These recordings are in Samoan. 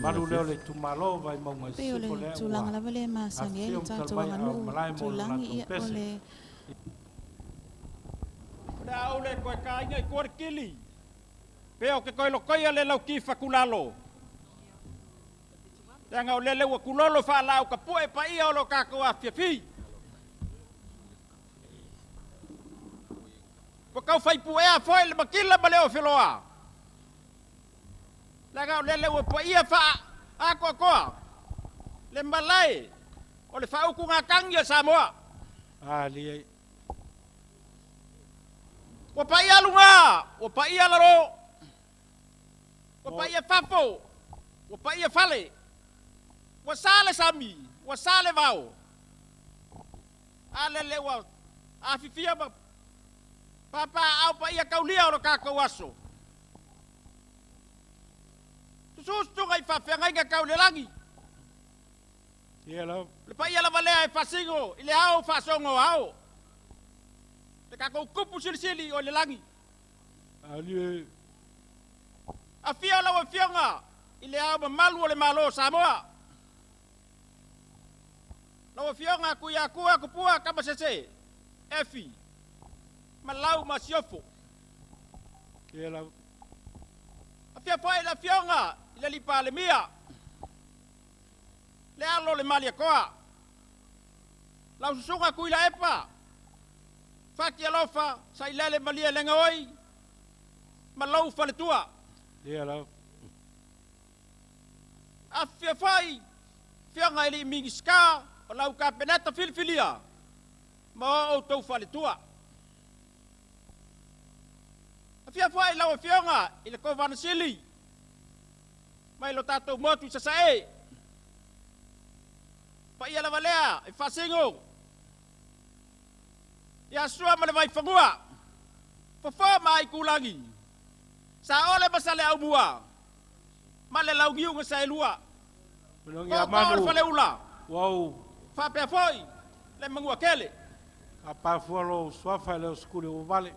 Malu lea o le itumalo o Vaimauga i Pei o Sisifo le lea ua tulaga lava lea e masani ai afifio le ma tali tatou mai a o aganuu malae mo le tulagi, latou ia o pese. le O le a ou le toe taina i tua le kili, pe ou te toe lotoia le lauti fatulalo, leaga o lele ua tulolo faalaau tapue paia o lo tatou afiafi. Ua tau faipuea foi le matila ma le ofeloa, leaga o lele ua paia faaatoatoa le malae o le faautugatagi a Samoa. Alia. Ua paia luga, ua paia lalo, ua paia fafo, ua paia fale, ua sa le sami, ua sa le vao. A lele ua afifia ma papaaao paia taulia o lo tatou aso. Susu susuga i faafeagaiga tau i le lagi. Ia lava. Le paia lava lea e faasino i le ao faasogo o ao. Le tatou tupu silisili o i le lagi. Alie. Afio lau Afioga i le Ao Mamalu o le Malo o Samoa. Lau Afioga Tuiatua Tupua Tamasese Efi ma lau Masiofo. Ia lava. Afio foi le Afioga i le Alii Palemia, le alo o le Malietoa, lau Susuga Tuilaepa Fatialofa Sailele Malielegaoi ma lou faletua. Ia lava. Afifio foi Afioga i alii Minisita o lau Kapeneta filifilia ma o outou faletua. Afio foi lau Afioga i le Kovana Sili mai lo tatou motu i Sasae. Paia lava lea i faasino ia Sua ma le Vaifanua, Fofo ma Aitulagi, Saole ma Saleaaumua ma le Launiu na Saelua, Manogi a Tootoo o le manu Faleula, ua ou faapea foi le Manuatele. Tapa fua lou suafa e le o sikuli ua vale.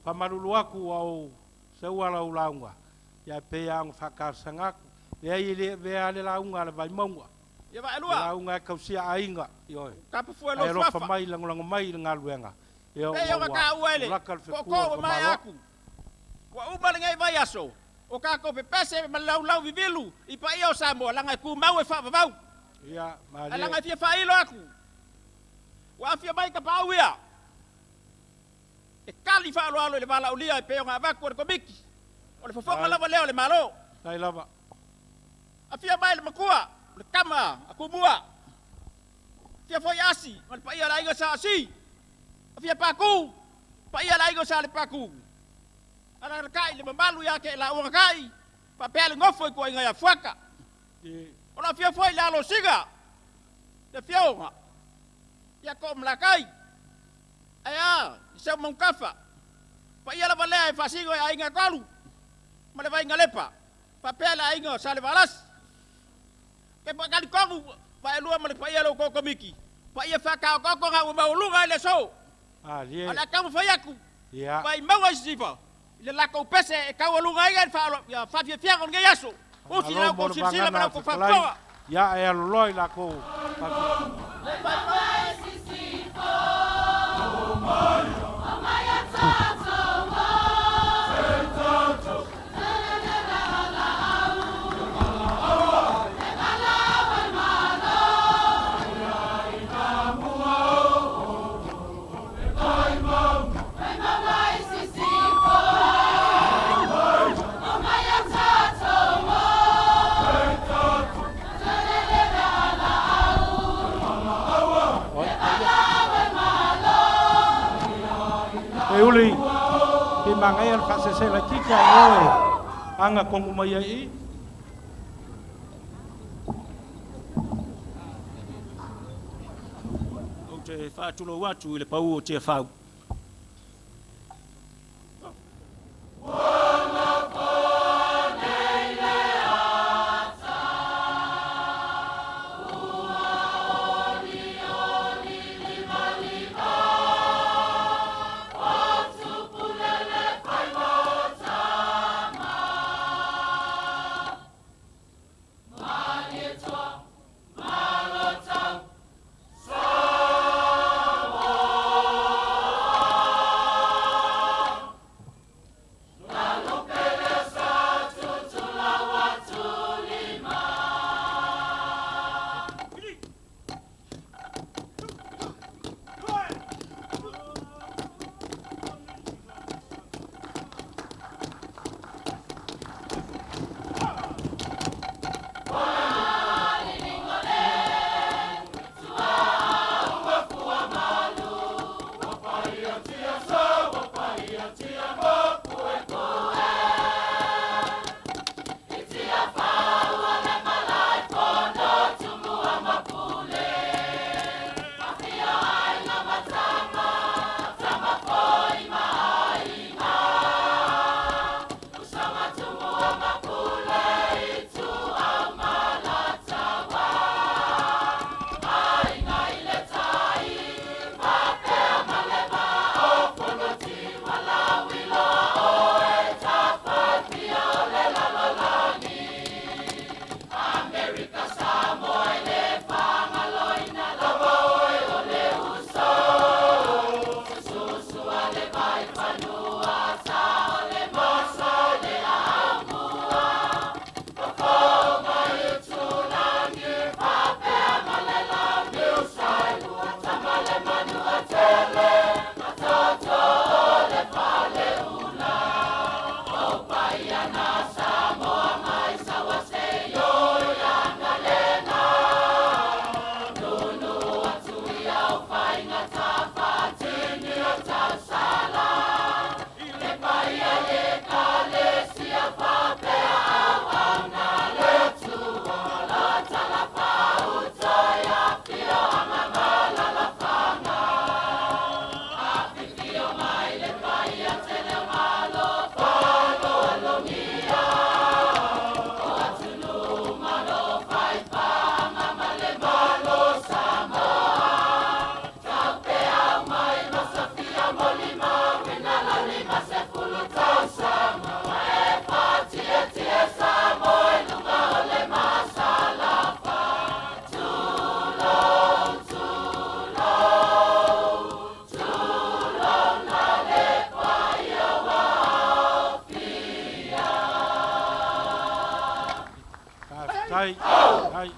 Faamalulu atu ua ou seua lau lauga, ia e pei lava ona faatalosaga atu. Leai e le avea lava le lauga a le Vaimauga. Ia O le Vaelua, lauga e tausia aiga, ioe. Tapafua e Ae lou alofa suafa. mai, lagolago mai i le galuega, ia Pei ona ona ua taua e le laka le fetu o tootoo le ua maea tamaloa. atu. Ua uma lenei vaiaso o tatou pepese ma le laulau vivilu i paia o Samoa, leaga e tumau e faavavau. Ia, Ae leaga malie. e fia faailo atu, ua afia mai tapaau ia e tali faaaloalo i le valaaulia e pei ona avatu e le Komiti. O le fofoga Ai, lava lea o le Malo. tai lava. Afia mai le matua, o le tama a Tumua. Afia foi Asi ma le paia o le aiga sa Asi. Afia Paku, paia o le aiga sa le Paku. Alalatai le mamalu ia te lauga tai, faapea le nofo i tuaiga ia Fuata. E, O le afio foi le alo o Siga, le afioga ia Toomalatai, ae a i seu Maunutafa. Paia lava lea e faasino e aiga e tolu ma le Vainalepa, faapea le aiga o Salevalasi. Ke talitonu Vaelua ma le paia o le tou Komiti, paia faataotooto ua maualuga i le aso. Malie. O le a taumafai atu Ia. Vaimauga i Sisifo i le latou pese e taualuga ai le faafiafiaga o lenei aso. Usi Faamalo la mo outou le silasila ma vagana la a outou fetalai. faafofoga. Ia e aloloa i lakou. E uli, ke mangai al faasese laitiiti ae o e aga tonu mai ai i. Ou te faatulou atu i le pau o Tiafau. Faafetai, tai,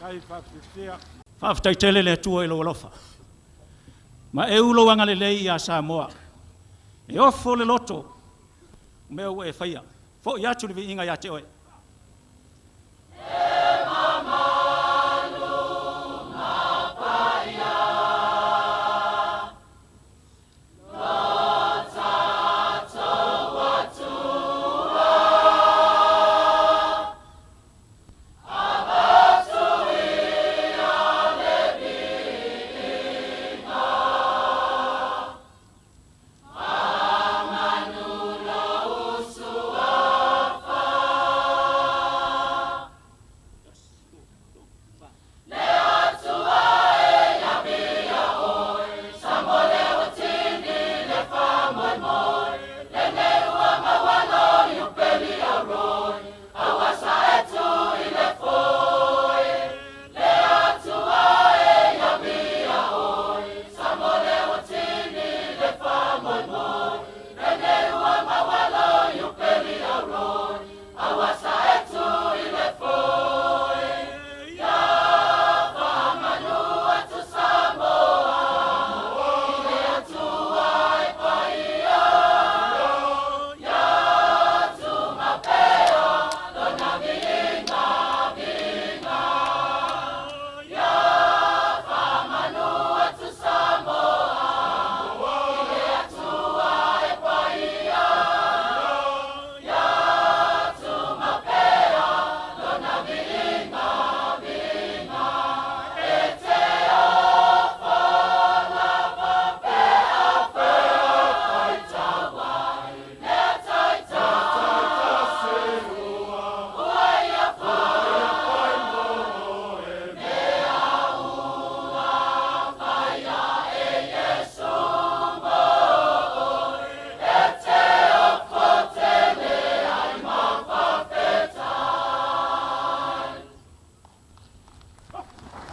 tai faafifia. Faafetai tele le Atua i lou alofa. Ma e ulo agalelei ia Samoa. E ofo le loto, o mea ua e faia. Fo'i atu le viiga ia te oe.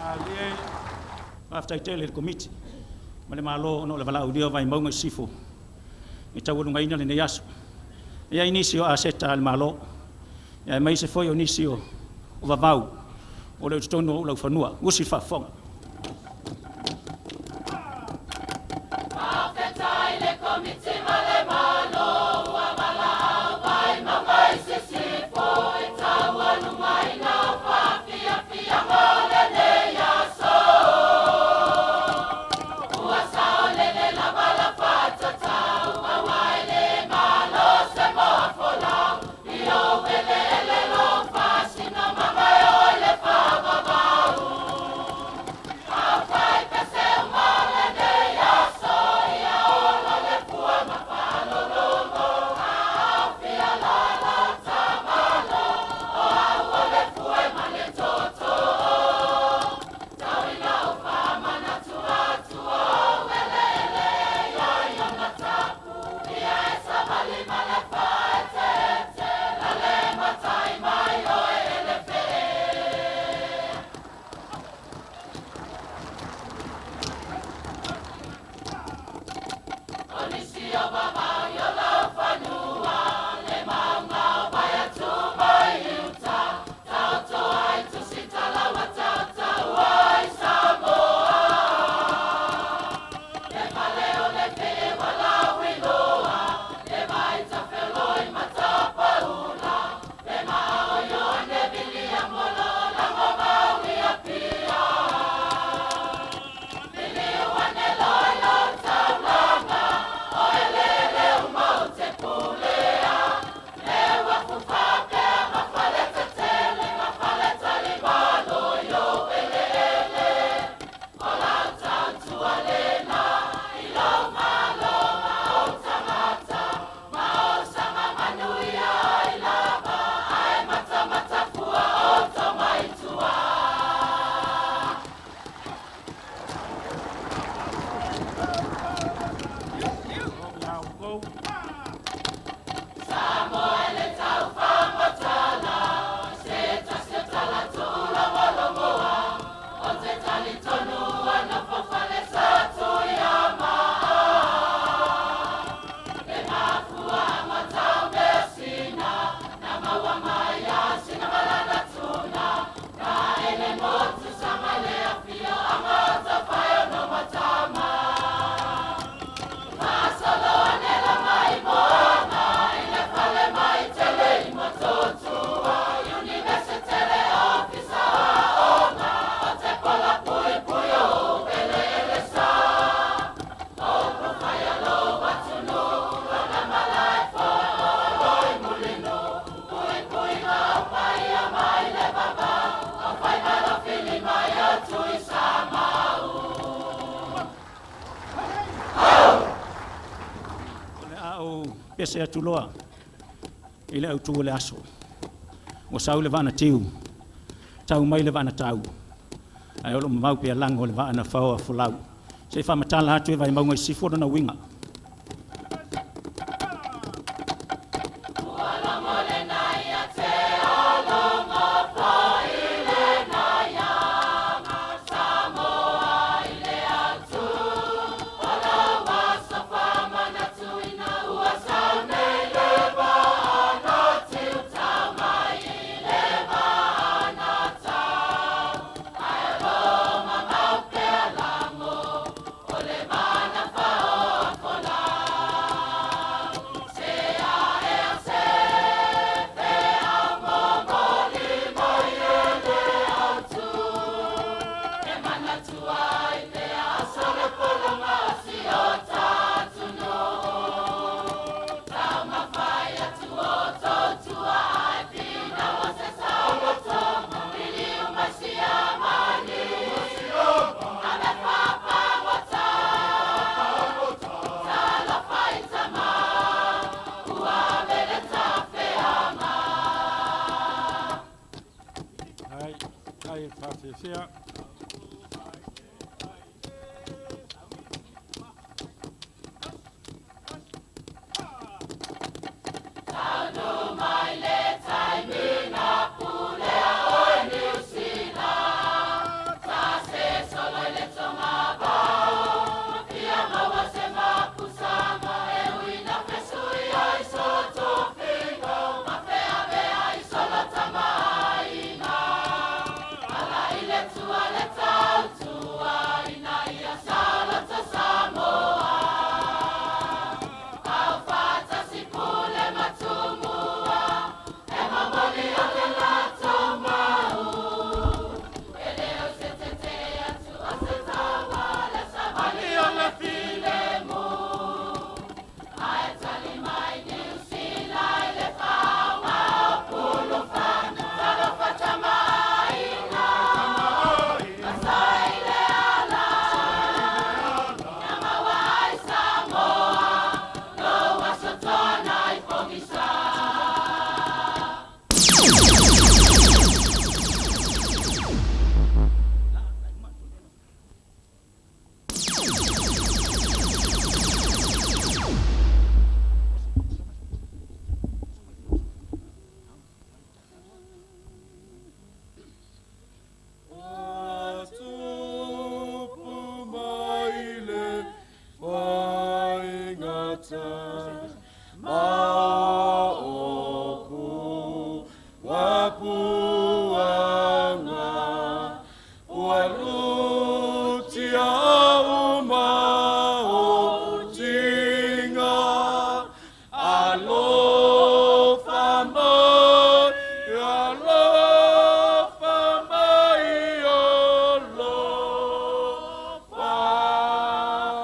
Alie. Faafetai tele i le Komiti ma le Malo ona o le valaaulia o Vaimauga i Sisifo e taualugaina lenei aso. E i ai nisi o aseta a le Malo, aemaise foi o nisi o vavau o lo o i totonu o ou laufanua. Usi le faafofoga. pese atu loa i le autu o le aso. Ua sau le vaa na tiu, tau mai le vaa na tau, ae o lo o mamau pea lago o le vaa na faoa folau. Se i faamatala atu e Vaimauga i Sisifo lona uiga. Ai, ai faafefea. Atupu mai le faigata ma oku wapuanga ua lutia uma o tinga alofa mai alofa mai alofa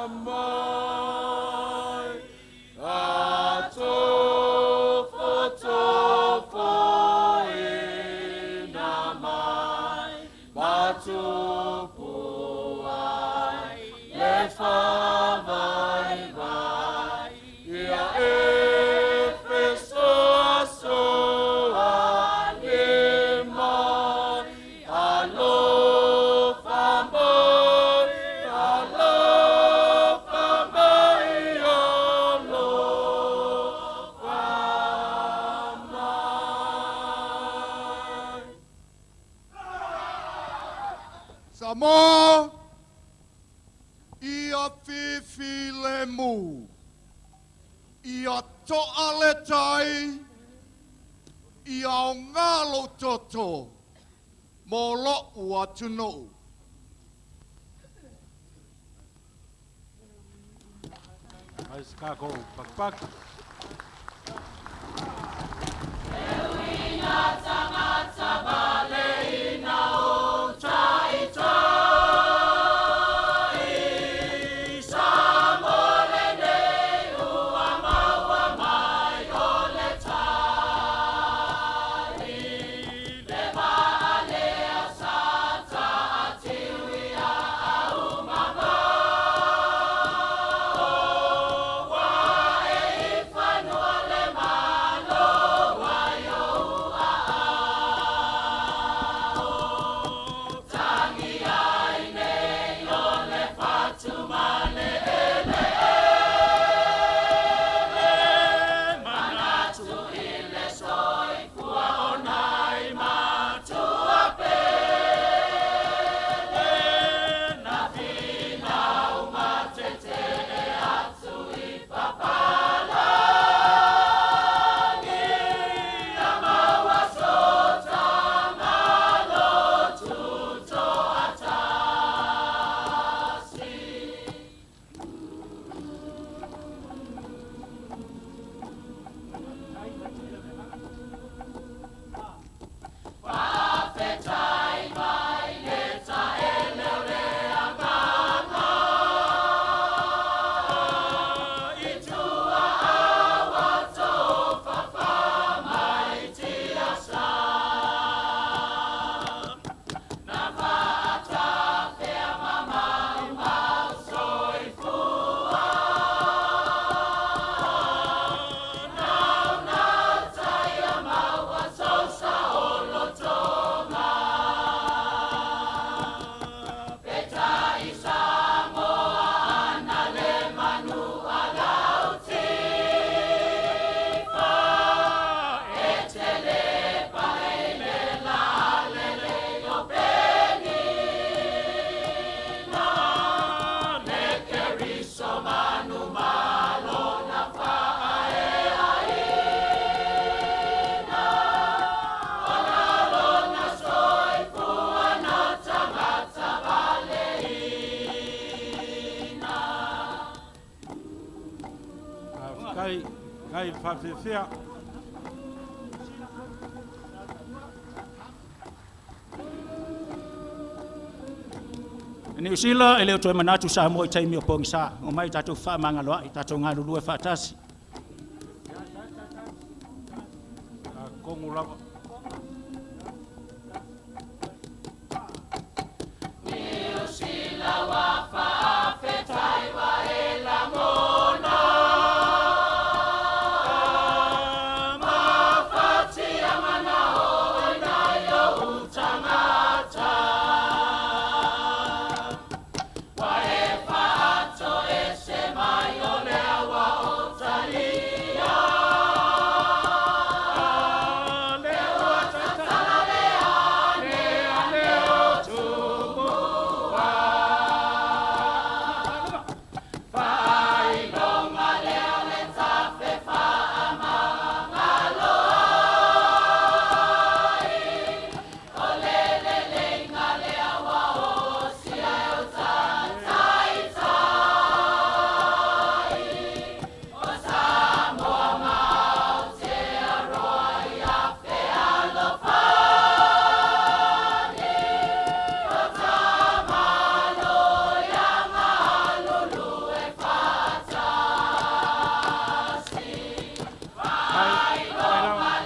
mai atofotofoina mai matupu ai le faavaivai ia e fesoasoa mai alofa mai alofa mai alofa mai. Samoa, ia fifi le mu, ia to'a le tai, ia o ngalo toto, mo lo'u atunuu. Ai se kākou pakipaki. Wa e Kai kai faafefea. E Niu Sila e le o toe manatu Samoa i taimi o pogisa, omai tatou fefaamagaloa'i, tatou galulue faatasi. Kogu lava. Kai kai lava.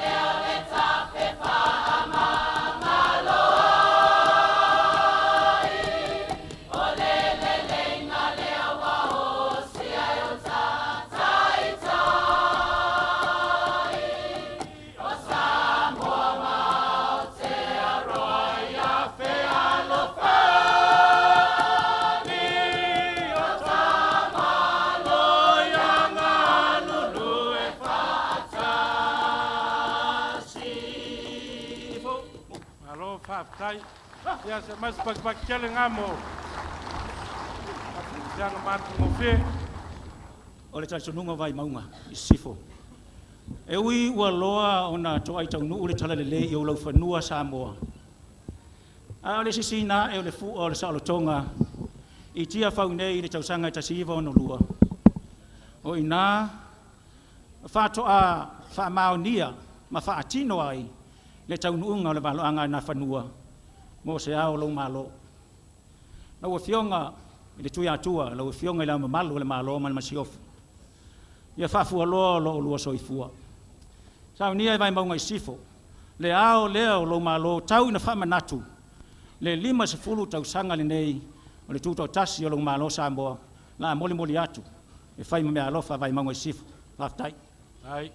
Malo faafetai. Ia se mai se pakipaki tele gamo. Faafefiaga matagofie. O le talitonuga o Vaimauga i Sisifo, e ui ua loa ona toai taunuu le talalelei i ou laufanua Samoa, a o le sisiina ae o le fua o le saolotoga i Tiafau nei i le tausaga e 1962, o i ina faatoa faamaonia ma faatino ai le taunuuga o le valoaga a Nafanua mo se ao o lou Malo. Lau Afioga i le Tuiatua, lau Afioga i Le Ao Mamalu o le Malo ma le Masiofo, ia faafualoa lo oulua soifua. Saunia e Vaimauga i Sisifo, le ao lea o lou Malo tau ina faamanatu le 50 tausaga lenei o le tutoatasi o lou Malo Samoa, la molimoli atu e fai ma meaalofa a Vaimauga i Sisifo. Faafetai. Ai.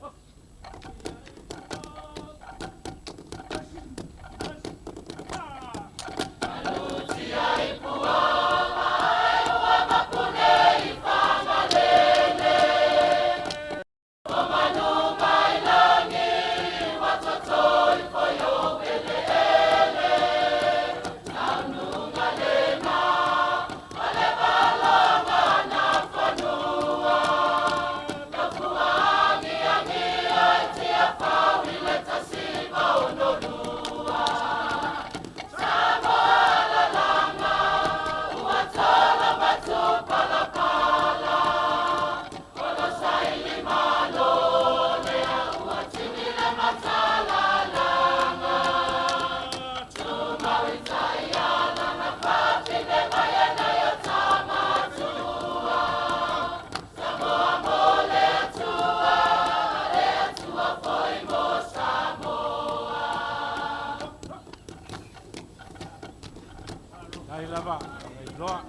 Ai lava, ai loa.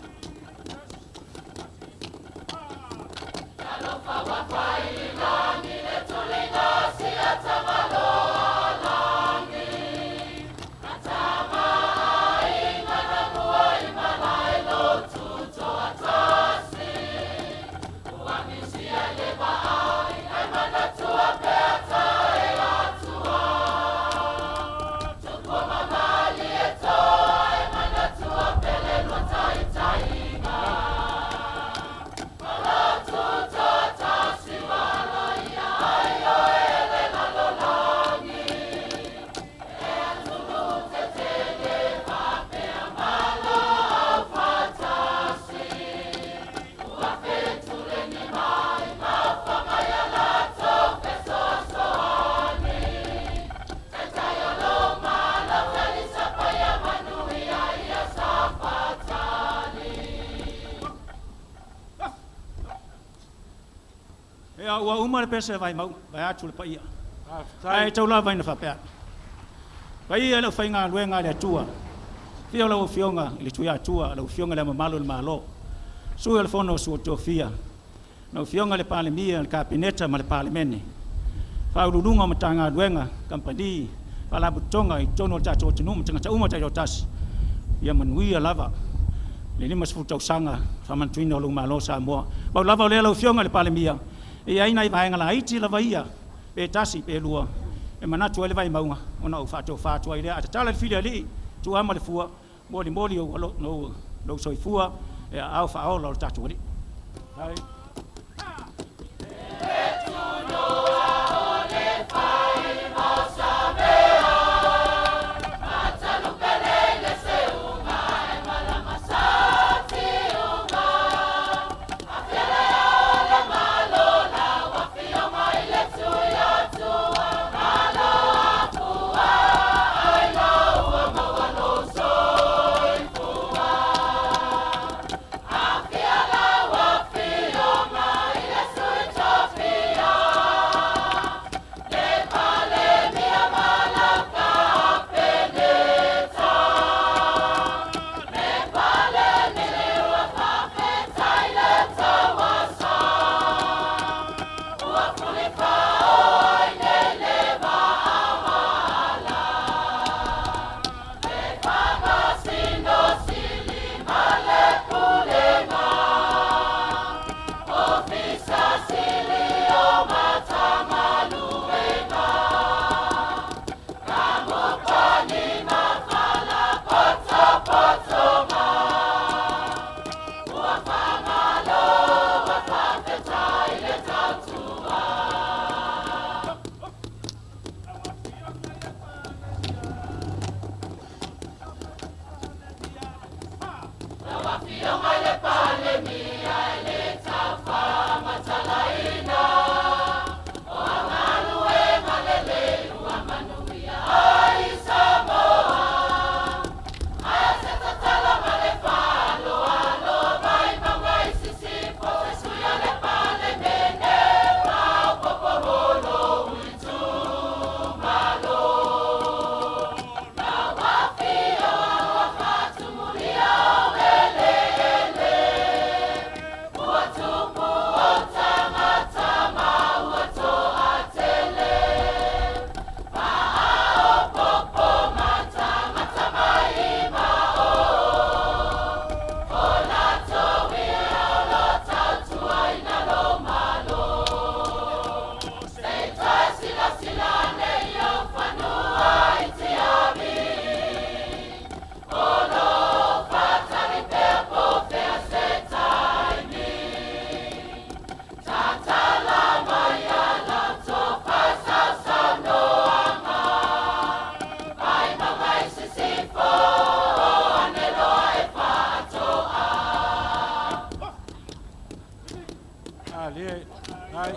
Ia ua uma le pese a Vaimauga, vaeatu le paia. Faafetai. Ae tau lava ina faapea atu. Paia i le aufaigaluega a le Atua, afio lau Afioga i le Tuiatua, lau Afioga i Le Ao Mamalu o le Malo, Sui o le Fono a Sui Tofia, lau Afioga i le Palemia, le Kapeneta ma le Palemene, Faauluuluga o Matagaluega, Kamupani, Faalapotopotoga i totonu o le tatou atunuu ma tagata uma taitoatasi, ia manuia lava le 50 tausaga faamanatuina o lou Malo Samoa. Pau lava o lea lau Afioga i le Palemia, e i ai nai vaega laiti lava ia, pe tasi pe lua, e manatu ai le Vaimauga ona ou faatofa atu ai lea. A tatala le fili a alii, tuua ma le fua, molimoli lou soifua e aao faaola o le tatou Alii. Hai. Alie. Hai.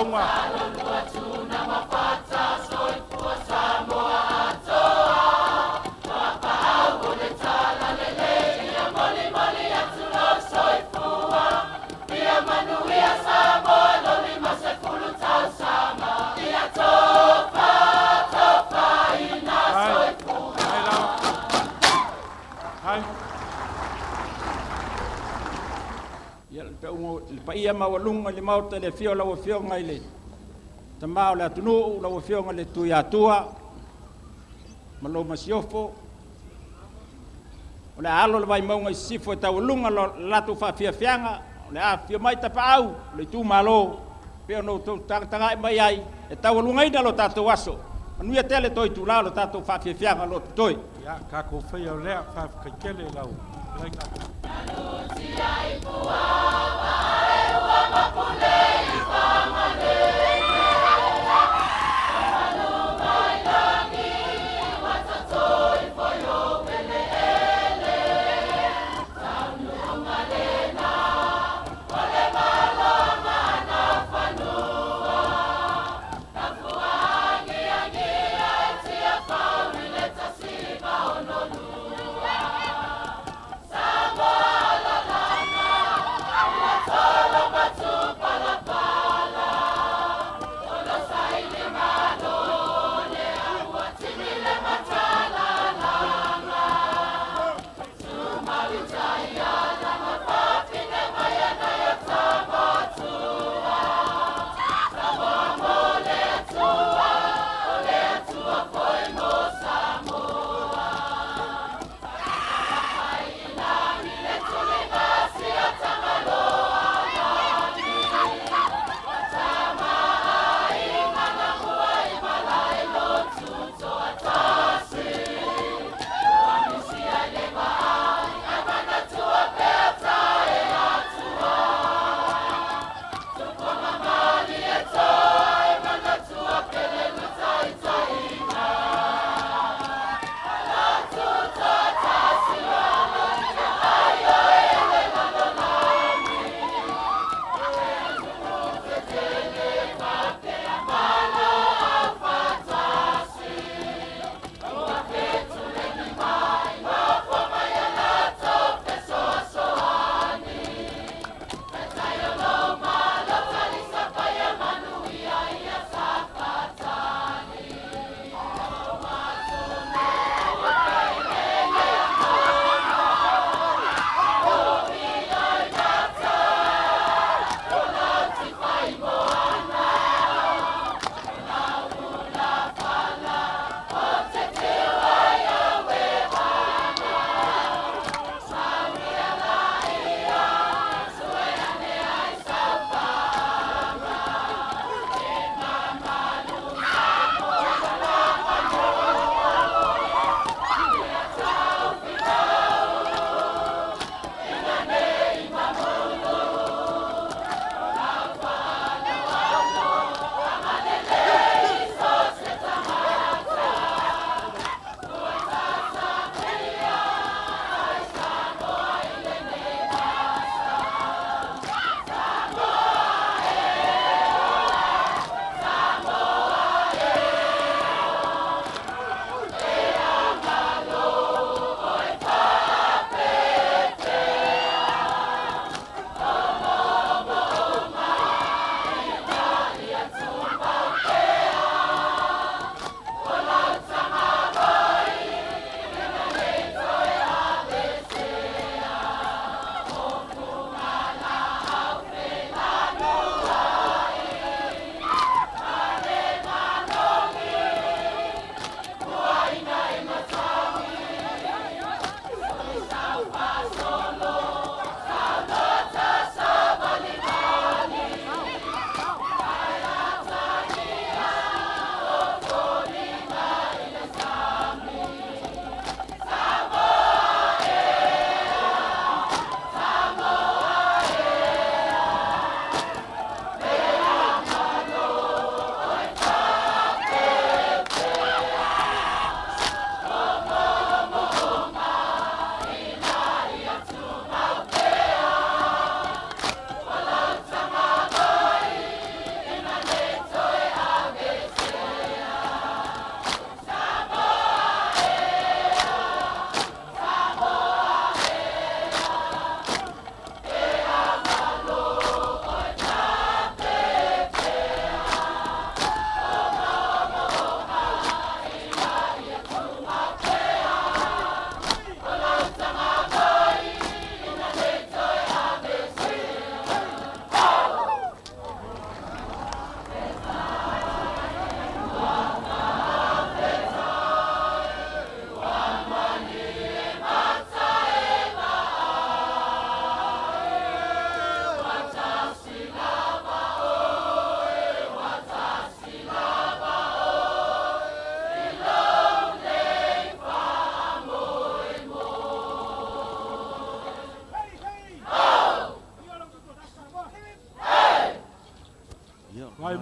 Vaimauga. Ai, ai lava. Ai. Ia, le peuga le paia maualuga i le Maota i le afio o lau Afioga i le Tamā o le atunuu, lau Afioga i le Tuiatua ma lou masiofo. O le a alo le Vaimauga i Sisifo e taualuga le latou faafiafiaga, o le a afifio mai tapaau o le itumalo pei ona outou tagatagai mai ai e taualugaina lo tatou aso. Manuia tele toe itula o le tatou faafiafiaga o lo o totoe. Ia, tatou faia o lea, faafetai tele i lau fetalaiga.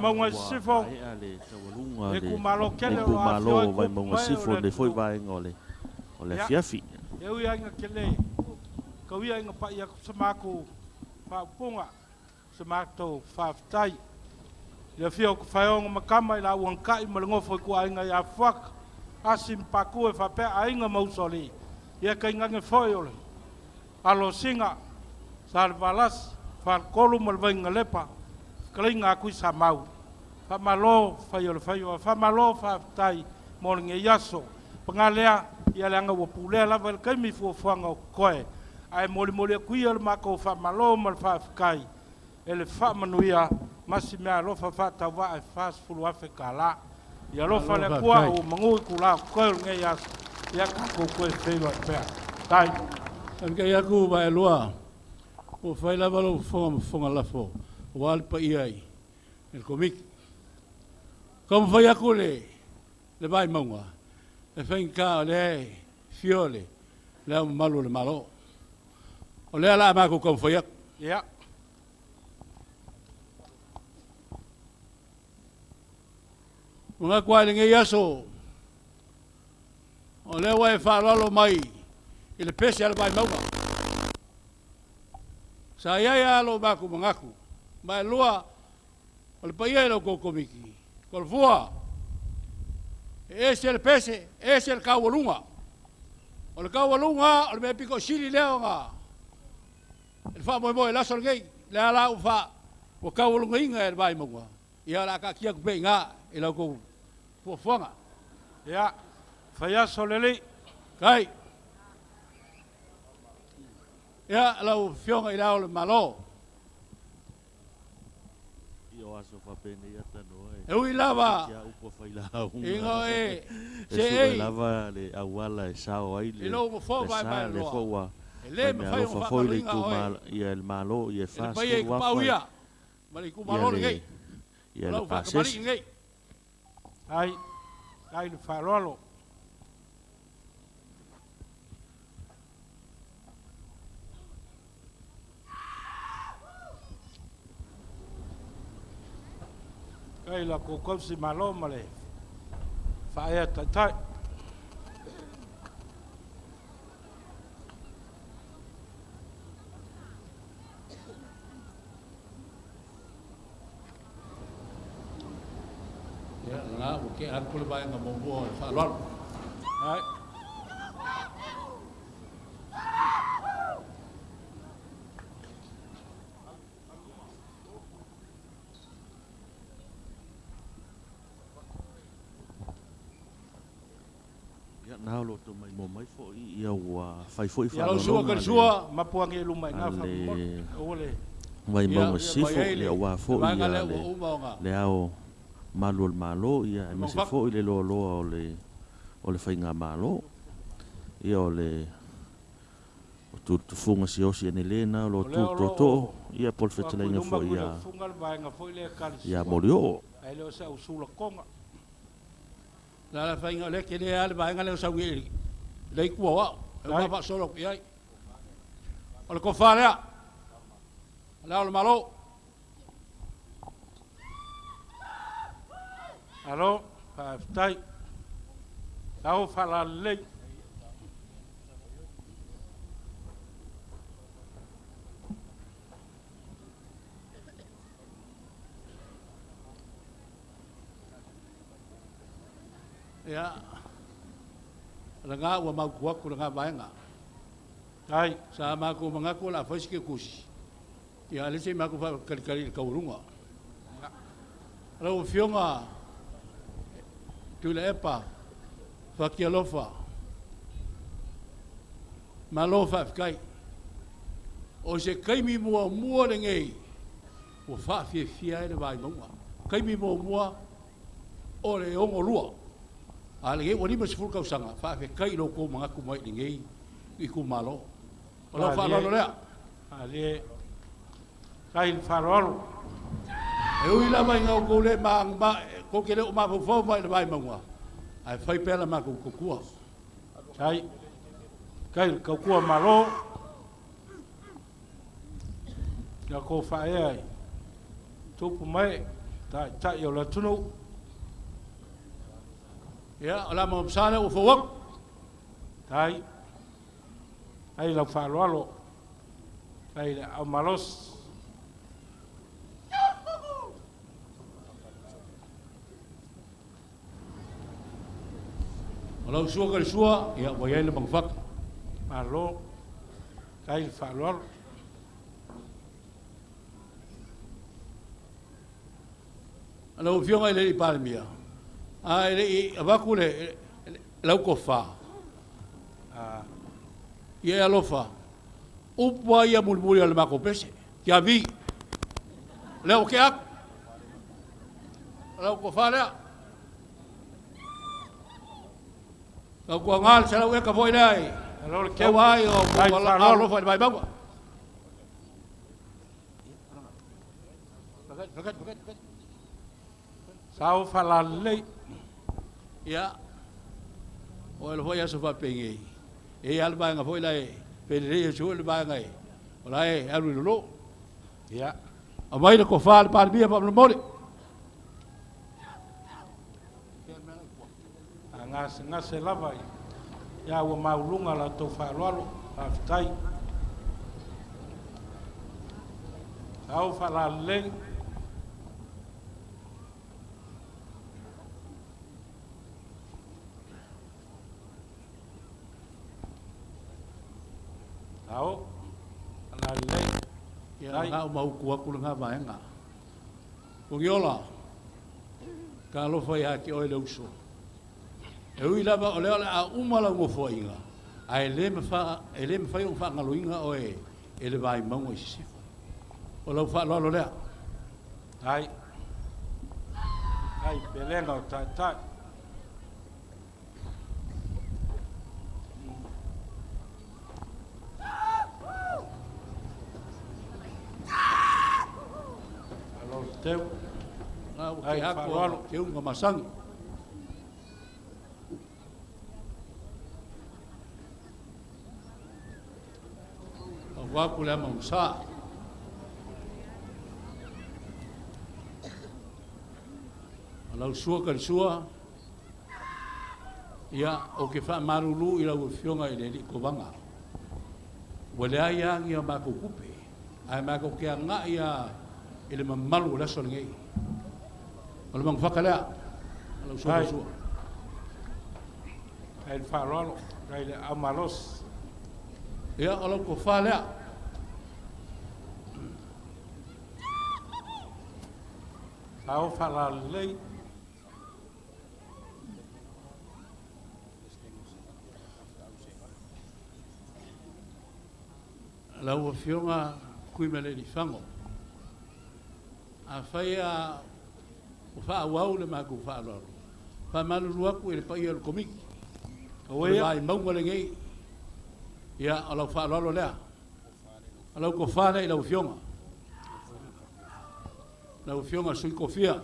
Vaimauga i ua Sisifo, maea le taualuga le a le itumalo le tele o lo o itumalo afifio ai o tupu Vaimauga ma ee o Sisifo le i lenei foi atunuu. vaega o le o le Ia, afiafi. e ui lava ina tele tau ia ina pai atu se matou faaupuga, se matou faafetai. I le afio o Tafaeoga ma Tama i la Uagatai ma le nofo a ituaiga ia Fuata, Asi ma Patu e faapea aiga ma Usoalii, ia tainane foi o le Alosina, Salevalasi, Faletolu ma le Vainalepa, fetalaiga a Tuisamau. Faamalo fai o le faiva, faamalo faafetai mo lenei aso. Paga lea, ia leaga ua pulea lava e le taimi fuafuaga o totoe, ae molimoli atu ia le matou faamalo ma le faafetai e le faamanuia ma si meaalofa faatauvaa e $40,000. Ia alofa Malo le Atua faafetai. ua manu itula o totoe o lenei aso, ia tatou toe feiloai pea. Faafetai. Faafetai atu Vaelua, ua fai lava lou fofoga ma fofoga lafo aua le paia i le Komiti. Taumafai atu le le Vaimauga, e faigata o lea e afio le Le Ao Mamalu o le Malo. O lea o le a matou taumafai atu. Ia. Manatu lava i lenei aso, o lea ua e faaaloalo mai i le pese a le Vaimauga. Sa i ai lava lo matou manatu, Vaelua, o le paia i la outou Komiti, Tolofua, e ese le pese, ese le taualuga. O le taualuga o le mea pito sili lea ona le faamoemoe i le aso lenei. O lea la ua faa, ua taualugaina e le Vaimauga, ia o le a taatia atu pea i ina i la outou fuafuaga. Ia, fai aso le alii. Tai. Ia, lau Afioga i Le Ao o le Malo, Ia o aso faapenei atanoa e e ui lava toeitiiti lava upu a failauga ina o e e sue seei lava le auala e sao ai i le lou nofoa le sa, lea vaevaeloa, foi ua e fai le mafai ona meaalofa foi le faagaloina oe ituma ia le Malo ia e e le paia i Tapaau $40,000 ia ma le ia itumalo le lenei. O ia le lau faakamali'i pasese. lenei. Ai, ai le faaaloalo. Kai la kou kausi malo ma le faaea taitai. Ia, lena ua tea atu le vaega muamua o le faaaloalo. Ai. Ia na o lo outou maimoa mai foi ia ua fai foi Ia, Lau sua faaaloaloga a le Karisua, mapu age i luma i a ina faamolemole. le Aua le ia Vaimauga ua i Sisifo ai ia le aua foi vaega ia lea ua uma ona le Ao Mamalu o le Malo ia aemaise mafafa. foi le loaloa o le o le faigamalo. Ia o le tufuga siosi anele na o lo O lea tu o lo tootoo o ia po o le tuu atu i fetalaiga luma foi ia Tuiletufuga le vaega foi lea e ia talisua, Molioo. ae le o se ausulakoga. O le a le afaina o lea e tele lava le vaega lea ua sau nei i le itu o au, e uma Ai. faasolo atu i ai. O le tofa lea, o Le Ao o le Malo. Malo, faafetai. Lau faalalelei. Ia, lena ua mautu atu lena vaega. Ai. Sa matou manatu o le a fai se tusi, ia a o lea se i matou faatalitali i le taualuga. Lau Afioga Tuilaepa Fatialofa, malo faafetai. O se taimi muamua lenei ua faafiafia ai le Vaimauga. Taimi muamua o le 62, a o lenei ua 50 tausaga, faafetai i lo outou manatu mai i lenei itumalo. O lau Malie, faaaloalo lea. malie. Faafetai le faaaloalo. E ui lava ina outou le ma, ma, tou te le o mafaufau mai i le Vaimauga, ae fai pea la matou tautua. Ai, kai le tautua malo, ia kou faaea i tupu mae. Ta'ita'i o le atunuu. Ia, o le a maumasa lea ua fou atu. Tai. Ai lau fa'aloalo. Ai le aao malosi. O lau sua ka le sua, ia ua i ai le magafaka. Malo. Tai le fa'aloalo. Lau Afioga i le Alii Palemia, a e le i avatu le lau tofa, ia e alofa, upu lava ia mulimuli a le matou pese, Tiavi, lea ua tea atu, o lau tofa lea. Tautuaga le 100 eka foi lea e taua ai o alofa i le Vaimauga. Sao faalalelei. Ia, o le foi aso faapenei, e i ai lava le vaega foi la e felelei ai sui le vaega e, o la e alu i lalo. Ia. Aumai le tofa a le Palemia faamolemole. A gasegase lava ia ua mauluga la outou faaaloalo. Faafetai. Sao faalalelei. Sao faalalelei. Ia, na o mautu atu lena vaega. Pogiola, talofa ia te oe le uso. E ui lava o lea o le a uma lau nofoaiga, ae le mafai ona faagaloina oe e le Vaimauga i Sisifo. O lau faaaloalo lea. Ai. Ai pelega o taitai. Alo le teu. Ai faaaloalo. Teuga masani. Aua ku le ama usa. Lau sua ka le sua, ia, ou te faamalulu i lau Afioga i le Alii Kovaga. Ua leai lava ni a matou tupe, ae matou te agai lava i le mamalu o le aso lenei. O le magafaka lea, lau sua ka le sua. Ai le faaaloalo, ai le aao malosi. Ia, o lau tofa lea. Sao faalalelei. Lau Afioga Tuimalealiifano, afai ua faaauau le matou faaaloalo, faamalulu atu i le paia o le Komiti, o le Vaimauga lenei, ia, o lau faaaloalo lea, o lau tofa lea i lau Afioga. Lau Afioga Sui Tofia, lau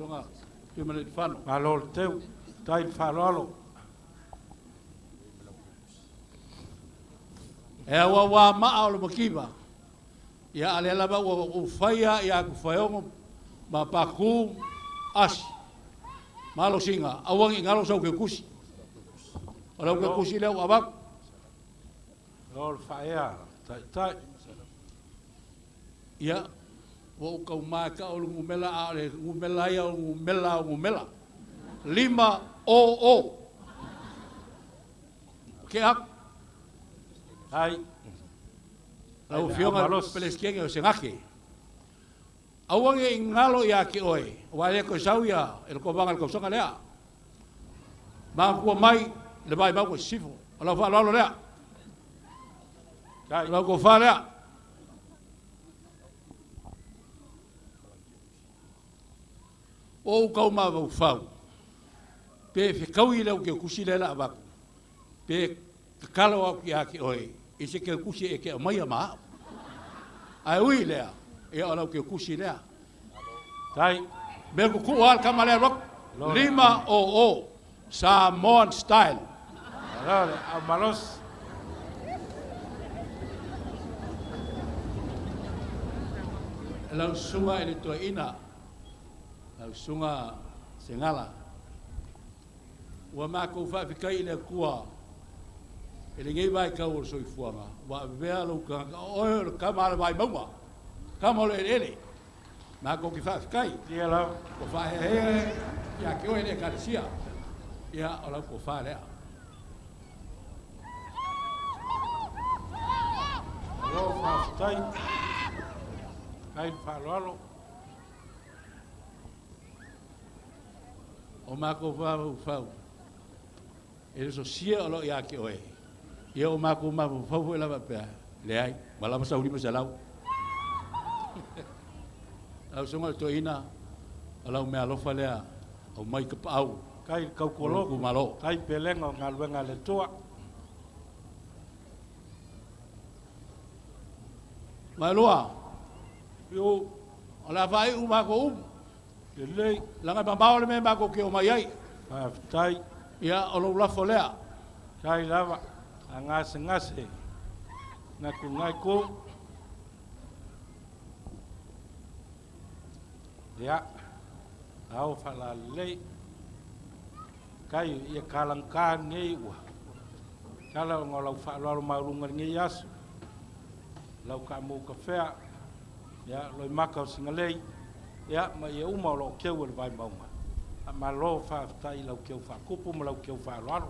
Afioga Tuimalealiifano. Malo le teu, tai le faaaloalo. E auauā maa o le mativa, ia a lea lava ua ou faia ia atu faeogo ma paku asi malosiga, aua ne i galo sau kekusi. O lau kekusi lea ua avatu. Lo le faaea taitai. Ia, ua ou taumā e tau o le numera, a o le numera ia o le numera o numera. 5 o o. Ke atu. Ai. Lau Afioga i le Peresetene o Senate, aua ne i galo ia te oe, aua e le toe sau ia e le Kovaga i le tausaga lea. Manatua mai le Vaimauga i Sisifo. O lau faaaloalo lea. O lau tofa lea. O ou tau mafaufau, pe fetaui le au kekusi lea la avatu, pe tatalo atu ia te oe i se kekusi e te aumaia ma au. Ae ui lea, ia o lau kekusi lea. Tai. Mea kukuu lava le tama lea alu atu. 5 o o, Samoan style. Malo le aao malosi. Lau susuga i le toeaina. Lau Susuga Segala, ua makou faafetai i le Atua i lenei vaitau o le soifuaga, ua avea lou tagata, o oe o le tama a le vaimauga, tama o le eleele. Matou te faafetai. Ia lava. Ua faaheahea ia te oe le Ekalesia. Ia, o lau tofa lea. Malo faafetai. Faafetai le faaaloalo. O makou mafaufau, e le sosia o lo o ia te oe. Ia o makou mafaufau foi la faapea, leai, ua lava sau 500. Lau Susuga i le Toeaina, o lau meaalofa lea, aumai tapaau Kai le o lou tautualogo, itumalo. kai pelega o galuega a le Atua. Vaelua, Iu, o le a faaiu matou upu, lelei, leaga e mamao le mea matou te omai ai. Faafetai. Ia, o lou lafo lea. Kai lava, a gasegase, na ku ngai ku. Ia, ao faalalelei. Kai ia kalagata lenei ua. Tala ona o lau faaaloalo maualuga i lenei aso. Lau taamu kafea, ia, Loimata o Sinalei, ia, ma ia uma o lo o keu e le Vaimauga. Faamalo faafetai i lau keu faatupu ma lau keu faaaloalo.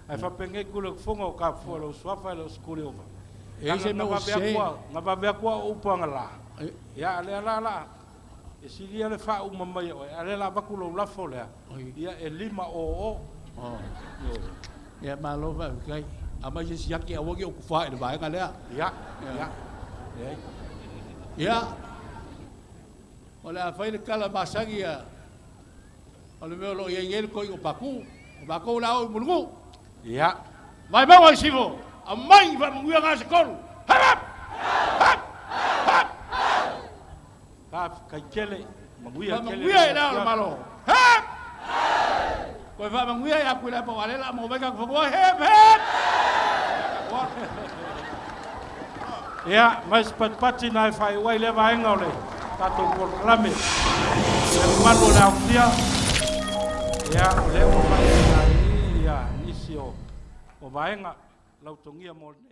Ae faapenei tuli o fofoga o tafofoa i lou suafa e le o se tuli ova. E i ai se Na mea ua vave sese. atu a, na vave atu a o upu agala. Ia, a lea la la, e silia le faauma mai e oe, a lea la avatu lou lafo lea, ia e 5 o o. Ia, malo faafetai. Aumai se isi aki aua ne i ou tufa i le vaega lea. Ia, ia. Leai. Ia, o le a fai le tala masani a o le mea o lo o i ai nei le toeaina o Patu. O matou o le a oo i Mulinuu. Ia. Vaimauga i Sifo, aumai ni faamanuia gasetolu. Hap! Hap! Hap! Hap! Faafetai tele, manuia tele. Faamanuia i le Ao o le Malo. Hap! Toe faamanuia ia Tuilaepa aua o lea o le a maua mai tatou fanua. Hep! Hep! Ia, mai se patipati na e faaiu ai lea vaega o le tatou polokalame. Le mamalu o le aofia, ia, o lea ua faaiuina ai i i, ia, nisi o vaega lautogia mo lenei.